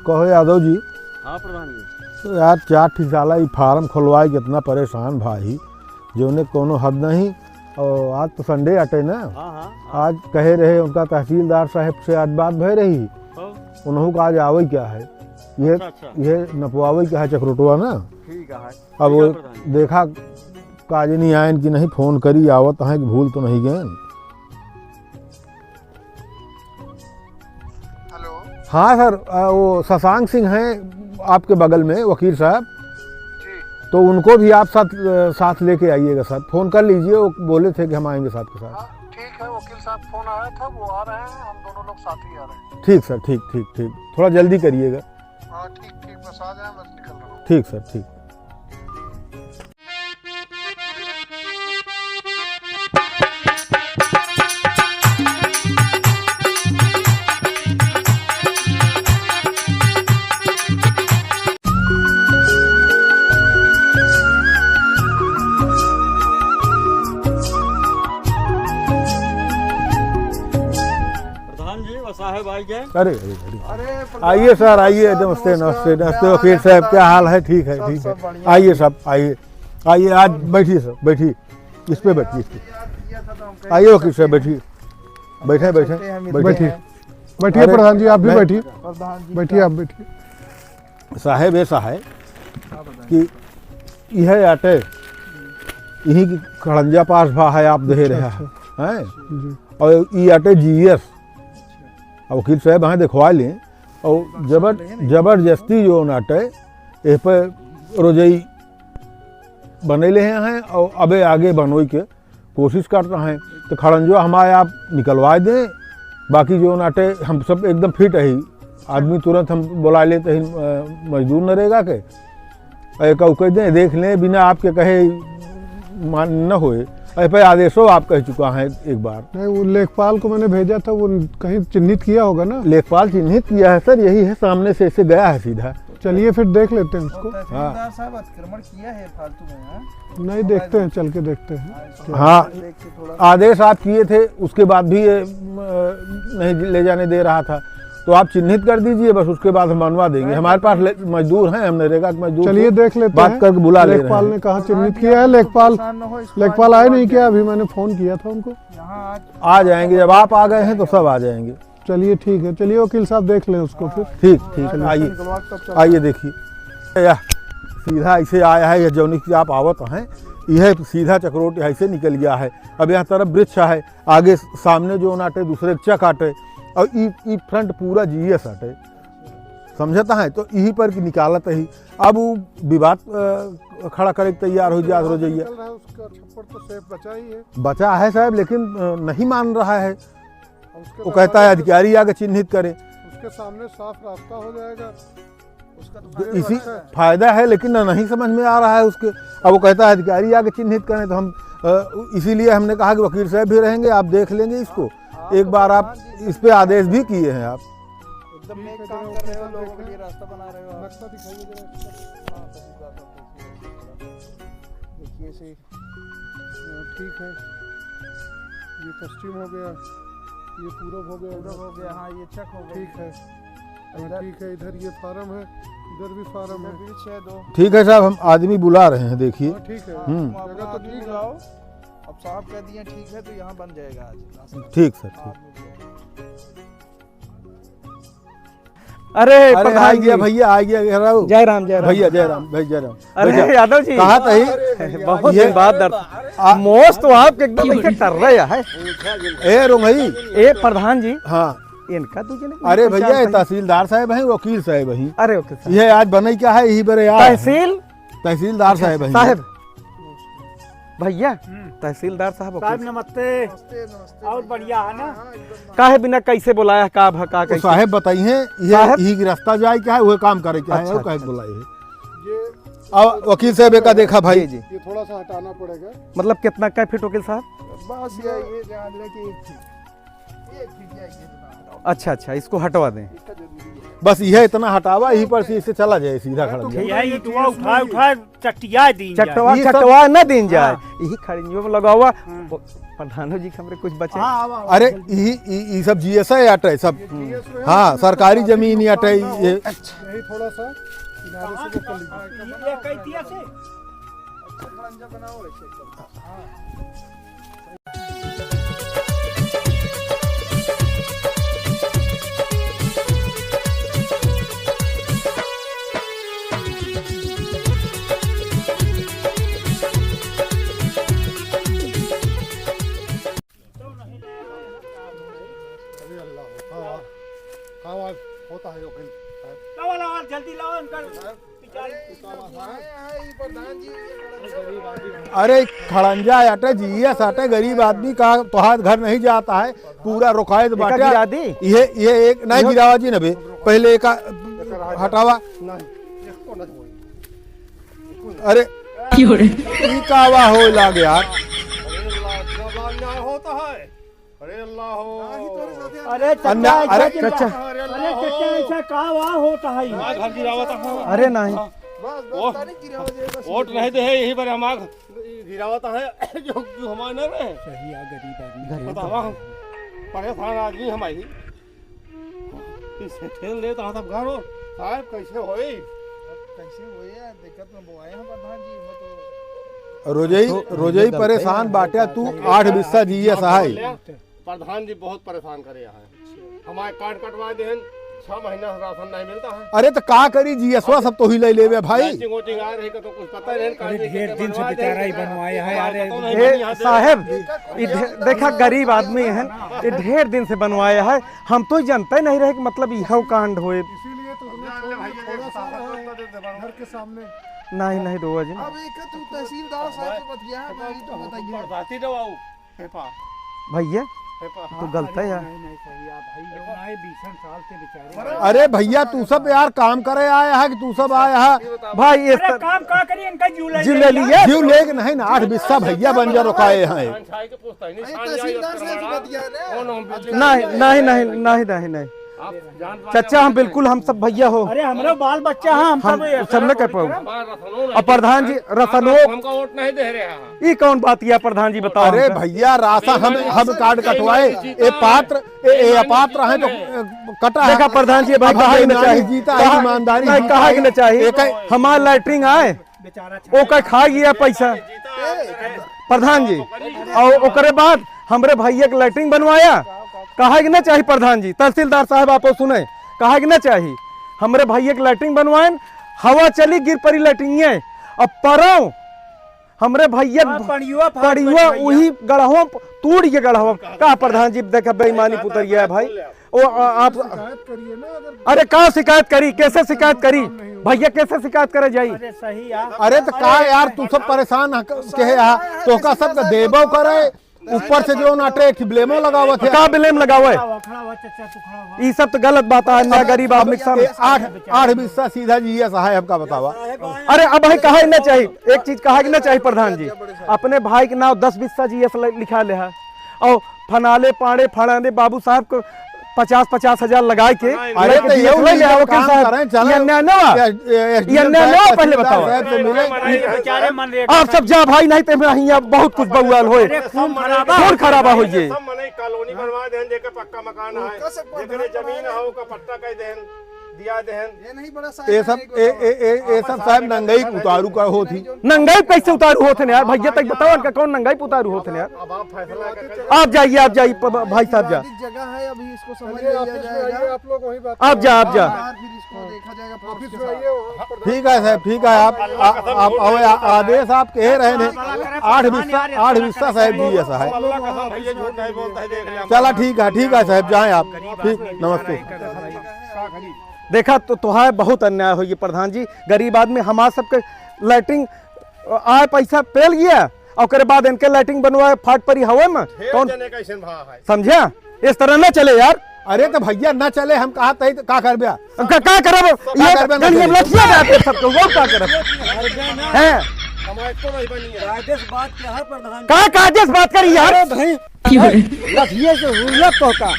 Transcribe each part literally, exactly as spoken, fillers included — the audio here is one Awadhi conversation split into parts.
कहो यादव जी। हाँ प्रधान जी। तो यार, चार ठी साला ई फार्म खोलवाए के इतना परेशान भाई, जौने कोनो हद नहीं। और आज तो संडे आटे ना। हाँ, हाँ, हाँ। आज कहे रहे उनका तहसीलदार साहब से आज बात भय रही। हाँ। उन्हों का आज आवे क्या है, ये, अच्छा, अच्छा। ये नपवावे क्या है चकरोटवा ना। ठीक है। अब ठीक है वो प्रधान जी। देखा काज नहीं आयन कि नहीं, फोन करी आवत हैं कि भूल तो नहीं गए। हेलो। हाँ सर, अ, वो शशांक सिंह हैं आपके बगल में, वकील साहब। जी। तो उनको भी आप साथ, अ, साथ लेके आइएगा सर, फोन कर लीजिए, वो बोले थे कि हम आएंगे साथ के साथ। हाँ, ठीक है, वकील साहब फोन आया था, वो आ रहे हैं, हम दोनों लोग साथ ही आ रहे हैं। ठीक सर, ठीक, ठीक, ठीक, थोड़ा जल्दी करिएगा। हाँ, ठीक, ठीक, बस आ जाए, बस निकल रहा हूँ। ठीक सर, ठीक। प्रधान जी, वो साहब आ गए। अरे, अरे, अरे। अरे, प्रधान आइए जी, सर, आइए, नमस्कार, नमस्ते, नमस्कार, नमस्ते, नमस्ते, क्या हाल वकील है, साहब, क्या प्रधान? हाल है? ठीक है, सब, ठीक है। सब बढ़िया। आइए साहब, आइए, आइए, आज बैठिए सर, बैठिए, इस पे बैठिए, इस पे। आइए वकील साहब, बैठिए, बैठे, बैठे, चलते हैं, मिलते बैठिए। हैं। बैठिए अरे, प्रधान जी, आप भी मैं बैठिए। प्रधान जी बैठिए, का आप बैठिए। साहेब, ऐसा है हाँ, बताइए। कि यह आटे, यही की खड़ंजा पास भा है, आप दे अच्छा, रहे हैं, अच्छा। हैं? जी। और ई आटे जीएस। अब वकील साहब, हाँ, देखवा लें। और जबर-, जबरदस्ती जो आटे, एह पे रोजई बनैले हैं और अबे आगे बनोई के कोशिश करता है, तो खड़ंजवा हमारे आप निकलवा दें, बाकी जो नाटे हम सब एकदम फिट है, आदमी तुरंत हम बुला लेते हैं, अ, मजदूर नरेगा के, अ, कहू कह दें, देख लें, बिना आपके कहे मान न होए। अ, पे आदेशो आप कह चुका है एक बार। नहीं, वो लेखपाल को मैंने भेजा था, वो कहीं चिन्हित किया होगा ना? लेखपाल चिन्हित किया है सर, यही है, सामने से ऐसे गया है सीधा। चलिए फिर देख लेते हैं उसको। और तहसीलदार हाँ। साहब अतिक्रमण किया है फालतू में, हाँ? नहीं, देखते हैं, चल के देखते हैं। हाँ, इसको हाँ, देख के थोड़ा आदेश आप किए थे, उसके बाद भी ये, अ, नहीं ले जाने दे रहा था, तो आप चिन्हित कर दीजिए, बस उसके बाद हम बनवा देंगे। हमारे पास ले-, मजदूर हैं, हम नरेगा के मजदूर चलिए से देख लेते बात हैं। करके बुला ले रहे लेखपाल हैं। ने कहाँ चिन्हित किया है, लेखपाल, परेशान ना हो, इसको लेखपाल आए आज नहीं क्या? अभी मैंने फोन किया था उनको। यहाँ आज आ जाएंगे, जब आप आ गए हैं तो सब आ जाएंगे। चलिए, ठीक है, चलिए वकील साहब, देख लें उसको फिर। ठीक, ठीक, हाँ, आइए, निकलवा के तब चलते आइए हैं। देखिए, यह सीधा ऐसे आया है, यह जौनी की आप आवत हैं, यह सीधा चकरोट यहाँ से निकल गया है। अब यहाँ तरफ वृक्ष है, आगे सामने जो नाटे दूसरे चक आटे, और ई, ई फ्रंट पूरा जीएस आटे, समझता है, तो यही पर की निकालत ही। अब वो विवाद, अ, खड़ा करे के तैयार हो जात, हो जाइए। निकल रहा है, उसका छप्पर तो सेफ बचा ही है। बचा है साहब, लेकिन, अ, नहीं मान रहा है। और उसके वो कहता है दरवाजे अधिकारी आके चिन्हित करे। उसके सामने साफ रास्ता हो जाएगा। उसका तो जो फायदा इसी है। फायदा है, लेकिन ना नहीं समझ में आ रहा है उसके। अब वो कहता है अधिकारी आके चिन्हित करें, तो हम, अ, इसीलिए हमने कहा कि वकील साहब भी रहेंगे, आप देख लेंगे इसको। आप एक तो बार आप प्रधान जी से इस पे आदेश भी किए हैं आप। एकदम नेक काम कर रहे हो, लोगों के लिए रास्ता बना रहे हो आप। नक्शा दिखाइए जरा इसका। हाँ, तो पूरा तो देखिए, देखिए इसे। हाँ, ठीक है, ये पश्चिम हो गया, ये पूरब हो गया। पूरब हो गया, हाँ, ये चक हो गया। ठीक है, हाँ, इधर ठीक है, इधर ये फार्म है, इधर भी फार्म इधर है। भी छह दो। ठीक है साहब, हम आदमी बुला रहे हैं, देखिए। हाँ, ठीक है। हम्म। जगह तो ठीक है। अब साहब कह दिए ठीक है, तो यहाँ बन जाएगा आज रास्ता। ठीक सर, ठीक। हाँ, मिल जाएगा। अरे, अरे, प्रधान आ गया जी। भैया, आ गया, आ गया। जय राम, जय राम। भैया, जय राम, भाई, जय राम। अरे, भैया। यादव जी। कहाँ था ही? बहुत ये दिन बाद दर्शन। आ- मोस तो आपके एकदम ऐसे कर रहे हैं। ए, रोंगई। ए, प्रधान जी। हाँ। इनका दू जने की अरे पहचान भैया, ये सही। तहसीलदार साहब हैं, वकील साहब हैं। अरे, वकील साहब। ये आज बने क्या है, यही बरे आज। तहसील? तहसीलदार अच्छा, साहब हैं। साहब। भैया, हम्म। तहसीलदार साहब, साहब, वकील। नमस्ते। नमस्ते, नमस्ते और भैया। बढ़िया है ना? हाँ, हाँ, एकदम। काहे बिना कैसे बुलाया, का भ-, का वो कैसे? साहब बताई हैं, ये, साहब? यही की रास्ता जाए क्या है, वो काम करे क्या है, अच्छा, वो काहे अच्छा। बुलाए हैं? ये अब वकील साहब, एका देखा भाई। जी, जी। ये थोड़ा सा हटाना पड़ेगा। मतलब कितना, कै फीट वकील साहब? बस ये, ये जान रहे कि एक फीट। अच्छा, अच्छा, इसको हटवा दें। बस यह इतना हटावा, यहीं पर से इससे चला जाए सीधा खड़ा जाए। यह ईंटवा उठा, उठा चटिया दीन जाए। चटवा, ये सब चटवा न दीन जाए। हाँ। यही खड़िंजो में लगावा। हाँ। प्रधानो जी के हमरे कुछ बचे। हाँ, आवा, आवा, अरे, जल्दी। ई, ई, ई सब जीएसए अटै, सब। जीएसए हाँ, सरकारी जमीन ही अटै, ये। यही थोड़ा सा किनारे से वो कर लीजिए। ये कैतिया से? अरे अल्लाह, खाओ, खाओ, आज होता है, ओके। लाओ, लाओ, जल्दी लाओ, इनका बेचारे। अरे खड़ंजा अटै, जीएस अटै, गरीब आदमी का तोहार घर नहीं जाता है, पूरा रोकायत देखा बाटे। गिरा दी। ये, ये एक नहीं यो गिरावा जी नबे, पहले एक हटावा। नहीं, इसको नहीं। अरे, क्यों रे? ई का आवा हो लाग यार? अरे अल्लाह, इतना बड़ा अन्याय होता है। अरे अल्लाह हो। अरे अन्या-, चचा, अरे ऐसा चचा। अरे अल्लाह हो। चचा, ऐसा का आवा होता है? हाँ, घर गिरावत है। अरे नहीं। बस, बस, वो तारीख गिरावत है, बस। वोट नहीं दे है, यही पर हम आग गिरावत है, जो, जो हमारे ना रहे। सही आ, गरीब आदमी। बतावा, परेशान आदमी हम आई। इसे ठेल दे तो हाथ गाड़ो। साहब, कैसे होई? अब कैसे होई यार? दिक्कत में बोआए हैं प्रधान जी, मैं तो रोजई, तो रोजई परेशान बाटे, तू आठ बिस्सा जीएस है। प्रधान जी बहुत परेशान करे हैं। हमारे कार्ड कटवा देहन, छह महीना से राशन नहीं मिलता है। अरे तो का करी, जीएसवा सब तो ही ले लेवे भाई। मैचिंग वोटिंग आ रही का तो कुछ पता ही नहीं, अरे ढेर दिन से बेचारा ही बनवाए है, अरे। ए, साहेब, ई ढे-, देखा गरीब आदमी है, ई ढेर दिन से बनवाया है, हम तो जानते नहीं रहे कि मतलब इहो कांड होए। इसीलिए तो तुम्हें थोड़ा, थोड़ा सा घर के सामने। नहीं, नहीं, रोआ जी। अब एक तू तहसीलदार साहब से बतिया है, भाई तो बताइए। भैया, तू गलत है यार। नहीं, नहीं, सही है भाई, लोग आए बीसन साल से बेचारे। अरे भैया, तू सब यार काम करे आया है कि तू सब आया है? भाई, इस अरे तर- काम का करी, इनका जीव ले जीव ले लिया। जीव लेके नहीं ना, आठ बिस्सा भैया बन जा, रोकाए हैं। अरे तहसीलदार साहब से बतिया ना। नहीं, नहीं, नहीं, नहीं, नहीं, नहीं। चचा, हम बिल्कुल, हम सब भैया हो। अरे, हमरा बाल बच्चा है, हम हम सब सब न कर पाऊ। अब प्रधान जी, रसनो हमका वोट नहीं दे रहे हैं। ई कौन बात किया प्रधान जी, बताओ अरे हमका। भैया, रासा हम, हम कार्ड कटवाए, ए पात्र, ए, ए अपात्र हैं तो कटा है। देखा प्रधान जी, भाई अब कहा कि न ईमानदारी चाही, जीता है, कहा, ईमानदारी नहीं, जीता कहा है। कि न चाही। एक हमार लैट्रिन आए, ओकर खा गया पैसा प्रधान जी, और ओकरे बाद हमरे भैया के लैट्रिन बनवाया, कहा कि न चाही प्रधान जी, तहसीलदार साहब आपो सुने, कहा कि न चाही, हमरे भैया के लैट्रिन बनवाएन, हवा चली गिर परी लैट्रिनिये, अब परौं हमरे भैया हाँ, पड़ियुआ फाट पड़ियुआ पड़ी भैया। उही गढ़वा प-, टूट के गढ़वा। का प्रधान जी देखा बेईमानी पुतरिया है भाई। ओ, आ, आप शिकायत करिए ना, अगर अरे का शिकायत करी, कैसे शिकायत करी? काम नहीं हुआ। भैया कैसे शिकायत करे जाई? अरे सही यार। अरे तो का यार, तू सब परेशान ह-, के है यहाँ, तो का सब देबो करे, ऊपर से जो ना अटैक ब्लेमो लगावत है। का ब्लेम लगावे? खड़ा हुआ, खड़ा हुआ, चचा, तू खड़ा हुआ। ई सब तो गलत बात है, अन्याय अब, गरीब अब आदमी के सामने। ए, आठ, आठ बिस्सा सीधा जीएस है, हमका बतावा। अरे अब भाई कहा ही ना चाहिए, एक चीज कहा ही ना चाहिए प्रधान जी, अपने भाई के नाम दस बिस्सा जीएस ल-, लिखा ले है, और फनाले पाड़े फड़ाने बाबू साहब को पचास पचास हजार लगाए के अरे तो जीएस यहू ले ले, लीजिए, वकील काम साहब, करें, चलो। ये अन्याय ना हुआ? ये, ये ये अन्याय ना हुआ, पहले बताओ। साहब से मिले। बेचारे मनरेगा आप सब जा भाई, नहीं तो मैं यहाँ बहुत कुछ बवाल होए। अरे खून खराबा खून खराबा हो ये। सब मने कॉलोनी बनवा देन, जेके पक्का मकान है, जेकरे जमीन है, ओका पट्टा कह देन, दिया देन। ये सब, ए, ए, ए, ए सब साहब नंगई उतारू का होत ही। नंगई कैसे उतारू होत है यार? भैया तक बताओ, इनका कौन नंगई उतारू होत है यार? अब आप फैसला करके आप जाइए, आप जाइए, प-, प-, भाई साहब जा। विवादित जगह है, अभी इसको समझ लिया जाएगा। आप जा, आप जा। बाहर फिर इसको देखा जाएगा, ऑफिस में आइए, वहाँ पर ठीक है साहब, ठीक है, आप, आप, आप आओ, आ-, आदेश आप कह रहे हैं, आठ बिस्सा, आठ बिस्सा साहब जी, ऐसा है। अल्लाह कसम, भैया झूठ नहीं बोलता है, देख ले। चला ठीक है, ठीक है साहब, जाएं आप। ठीक, नमस्ते। देखा तो, तोहार बहुत अन्याय होई प्रधान जी, गरीब आदमी हमार सबके लैट्रिन आए पैसा पेल गया, ओकरे बाद इनके लैट्रिन बनवाए फाट परी हवे में। ढेर कौन जने का ऐसन भा है। समझा? इस तरह ना चले यार। अरे तो भैया ना चले, हम कहा तही तो का करबे? का, का करब? का ये करबे ना गली में चले? लठिया डाल दे सबको, वो का करब? हैं? हमारे को नहीं बनी है। कायदे से बात क्या है प्रधान? का कायदे से बात करी यार? अरे भाई, क्यों रे? लठिए से हुलत तो का?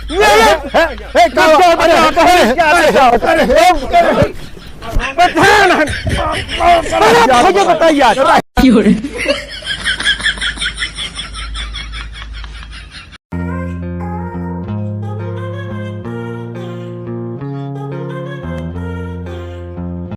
ये, ये, ए, ए, का अरे, अरे, अरे, अरे, अरे, प्रधान, अरे, भैया बताइए यार। क्यों रे?